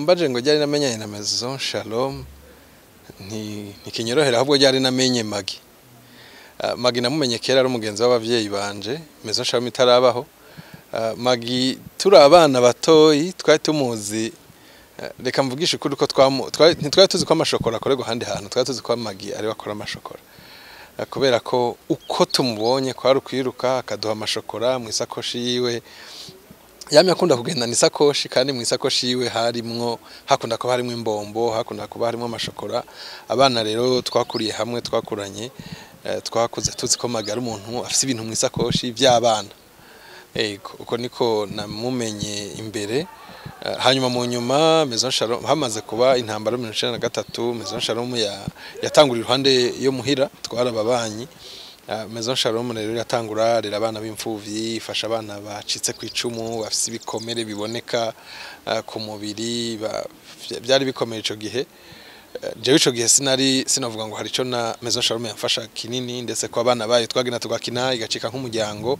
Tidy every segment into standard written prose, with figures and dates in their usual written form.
Umbaje ngo ryari namenyanye na Maison Shalom, ntikinyorohera, ahubwo ryari namenye Magi. Magi namumenye kera ari umugenzi w'abavyeyi banje, Maison Shalom itarabaho. Magi turi abana batoyi twari tumuzi, reka mvugishe ukuri ko ntitwari tuzi ko amashokora akorerwa ahandi hantu, twari tuzi ko Magi ari we akora amashokora. Kubera ko uko tumubonye kwari ukwiruka akaduha amashokora mu isakoshi yiwe. Yamye akunda kugendana isakoshi, kandi mu isakoshi yiwe harimwo, hakunda kuba harimwo imbombo, hakunda kuba harimwo amashokora. Abana rero twakuriye hamwe, twakuranye, twakuze tuzi ko Magi ari umuntu afise ibintu mu isakoshi by'abana. Ego, uko niko namumenye imbere. Hanyuma mu nyuma Maison Shalom hamaze kuba intambara yo 1993, Maison Shalom yatangura iruhande yo muhira, twarababanyi. Maison Shalom rero yatangura rera abana b'imfuvyi, ifasha abana bacitse ku icumu, bafise ibikomere biboneka ku mubiri, byari bikomeye ico gihe. Jewe ico gihe sinari sinavuga ngo hari ico na Maison Shalom yamfasha kinini, ndetse ko abana bayo twagenda tugakina igacika nk'umuryango.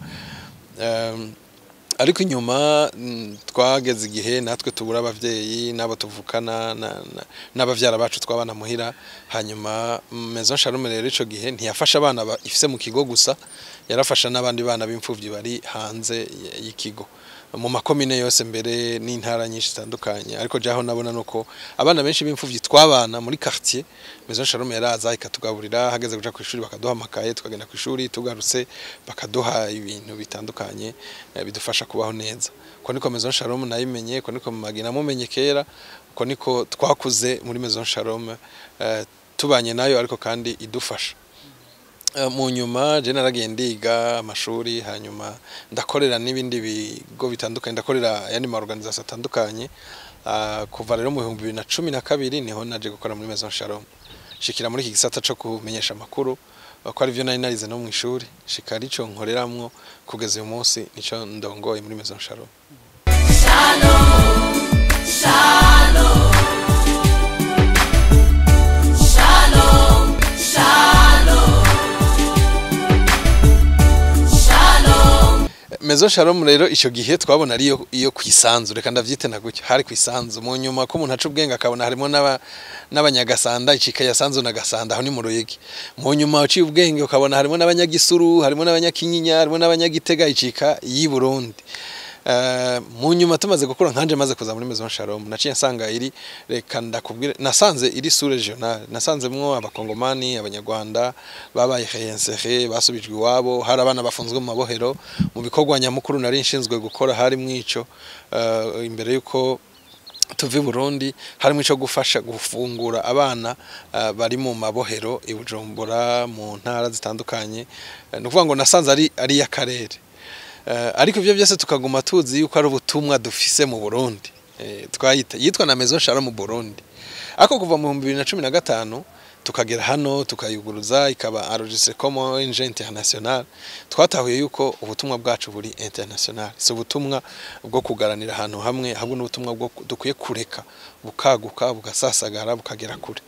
Ariko inyuma twageze igihe natwe tubura abavyeyi nabo tuvukana n'abavyara bacu twabana muhira. Hanyuma Maison Shalom rero ico gihe ntiyafasha abana ifise mu kigo gusa, yarafasha n'abandi bana b'imfuvyi bari hanze y'ikigo mu makomine yose mbere n'intara nyinshi zitandukanye. Ariko jaho nabona nuko abana benshi b'imfuvyi twabana muri quartier, Maison Shalom yaraza ikatugaburira, hageze kuja ku ishuri bakaduha amakaye tukagenda ku ishuri, tugarutse bakaduha ibintu bitandukanye bidufasha kubaho neza. Uko niko Maison Shalom nayimenye, uko niko Magi namumenye kera, uko niko twakuze muri Maison Shalom, tubanye nayo ariko kandi idufasha. Mu nyuma je naragiye ndiga amashuri, hanyuma ndakorera n'ibindi bigo bitandukanye, ndakorera ayandi ma organisation atandukanye. Kuva rero mu 2012 niho naje gukora muri Maison Shalom, shikira muri iki gisata co kumenyesha amakuru, ko ari byo nari narize no mu ishuri, shika arico nkoreramwo kugeza uyu munsi, nico ndongoye muri Maison Shalom. Shalom, shalom, shalom, shalom. Maison Shalom rero ico gihe twabona ari iyo kwisanzu, reka ndavyite na gutyo, hari kwisanzu. Mu nyuma ko umuntu aca ubwenge akabona harimo n'abanyagasanda, icika ya Sanzu na Gasanda aho ni mu Ruyigi. Mu nyuma uciye ubwenge ukabona harimo n'abanyagisuru, harimo n'abanyakinyinya, harimo n'abanyagitega, icika y'i Burundi. Mu nyuma tumaze gukura nkanje maze kuza muri Maison Shalom, naciye nsanga iri, reka ndakubwire, nasanze iri sous regional, nasanzemwo abakongomani, abanyarwanda babaye réinsérés, basubijwe iwabo, hari abana bafunzwe mu mabohero. Mu bikorwa nyamukuru nari nshinzwe gukora hari mwico, imbere yuko tuva i Burundi, harimo ico gufasha gufungura abana bari mu mabohero i Bujumbura mu ntara zitandukanye. Ni ukuvuga ngo nasanze ari y'akarere. Ariko ivyo byose tukaguma tuzi yuko ari ubutumwa dufise mu Burundi. Twayita yitwa na Maison Shalom mu Burundi. Ariko kuva mu 2015 tukagera hano tukayuguruza ikaba enregistrée comme ONG internationale, twatahuye yuko ubutumwa bwacu buri international. Si ubutumwa bwo kugaranira ahantu hamwe, ahubwo n'ubutumwa bwo dukwiye kureka bukaguka bugasasagara bukagera kure.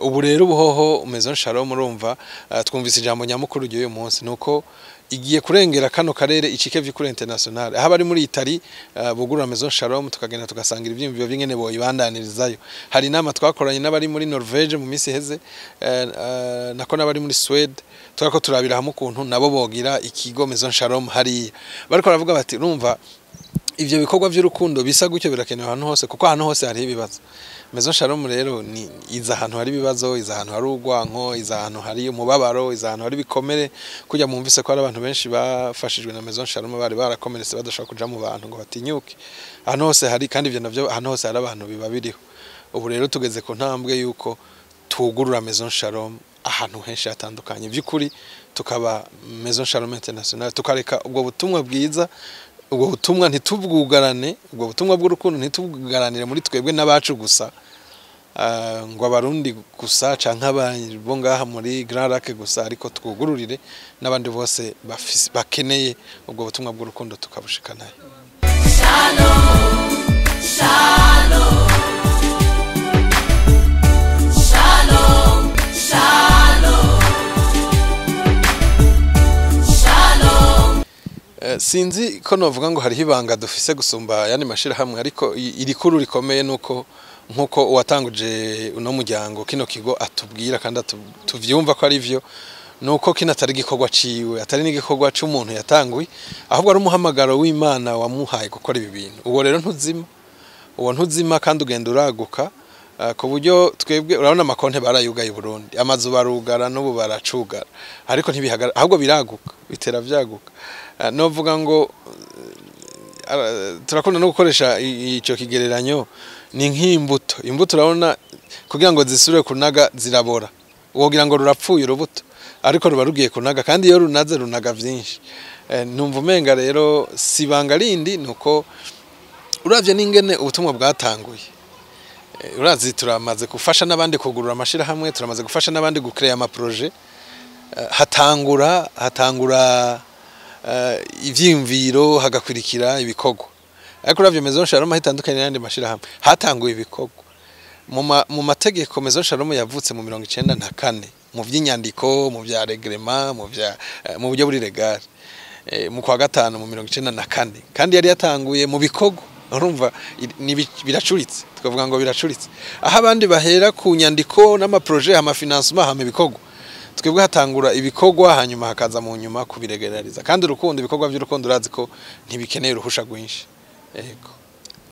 Ubu rero ubuhoho Maison Shalom urumva, twumvise ijambo nyamukuru ry'uyu munsi nuko igiye kurengera kano karere icike vy'ukuri international. Aho bari muri Itali bugurura Maison Shalom, tukagenda tugasangira ivyiyumviro by'ingene boyibandanirizayo. Hari inama twakoranye n'abari muri Norvege mu minsi iheze, nako n'abari muri Swede, turako turabira hamwe ukuntu nabo bogira ikigo Maison Shalom hariya. Bariko baravuga bati urumva ivyo bikorwa vy'urukundo bisa gutyo birakenewe ahantu hose, kuko ahantu hose hari ibibazo. Maison Shalom rero ni iza ahantu hari ibibazo, iza ahantu hari urwanko, iza ahantu hari umubabaro, iza ahantu hari ibikomere. Kujya mumvise ko hari abantu benshi bafashijwe na Maison Shalom bari barakomeretse badashobora kuja mu bantu ngo batinyuke. Ahantu hose hari, kandi ivyo navyo ahantu hose hari abantu biba biriho. Ubu rero tugeze ku ntambwe yuko tugurura Maison Shalom ahantu henshi hatandukanye, by'ukuri tukaba Maison Shalom International, tukareka ubwo butumwa bwiza, ubwo butumwa ntitubwugarane, ubwo butumwa bw'urukundo ntitubwugaranire muri twebwe n'abacu gusa, ngo abarundi gusa canke abo ngaha muri Grand Lac gusa, ariko twugururire n'abandi bose bakeneye ubwo butumwa bw'urukundo tukabushikanayo. Shalom, shalom, shalom, shalom, shalom. Sinzi ko novuga ngo hariho ibanga dufise gusumba ayandi mashirahamwe, ariko irikuru rikomeye nuko nkuko uwatanguje uno muryango, kino kigo, atubwira kandi tuvyumva ko ari vyo, nuko kino atari igikorwa ciwe, atari n'igikorwa c'umuntu yatanguye, ahubwo ari umuhamagaro w'Imana wamuhaye gukora ibi bintu. Uwo rero ntuzima, uwo ntuzima, kandi ugenda uraguka, ku buryo twebwe urabona amakonte barayugaye i Burundi, amazu barugara, n'ubu baracugara, ariko ntibihagara, ahubwo biraguka, bitera vyaguka. Novuga ngo turakunda no gukoresha ico kigereranyo, ni nk'imbuto. Imbuto urabona kugira ngo zisubire kunaga zirabora, wogira ngo rurapfuye urubuto, ariko ruba rugiye kunaga, kandi iyo runaze runaga vyinshi. Numva umenga rero si ibanga rindi, nuko uravye n'ingene ubutumwa bwatanguye. Urazi turamaze gufasha n'abandi kugurura amashirahamwe, turamaze gufasha n'abandi gucréer amaprojets. Hatangura ivyiyumviro, hagakurikira ibikorwa, ariko uravye Maison Shalom aho itandukanye n'ayandi mashirahamwe, hatanguye ibikorwa. Mu mategeko, Maison Shalom yavutse mu 94 mu vy'inyandiko, mu vya règlement, mu buryo buri légal, mu kwa gatanu mu 94, kandi yari yatanguye mu bikorwa. Urumva biracuritse, twavuga ngo biracuritse. Aho abandi bahera ku nyandiko n'amaprojets, amafinancement, hama ibikorwa, twebwe hatangura ibikorwa, hanyuma hakaza mu nyuma kubiregerariza. Kandi urukundo, ibikorwa by'urukundo, urazi ko ntibikeneye uruhusha rwinshi. Yego.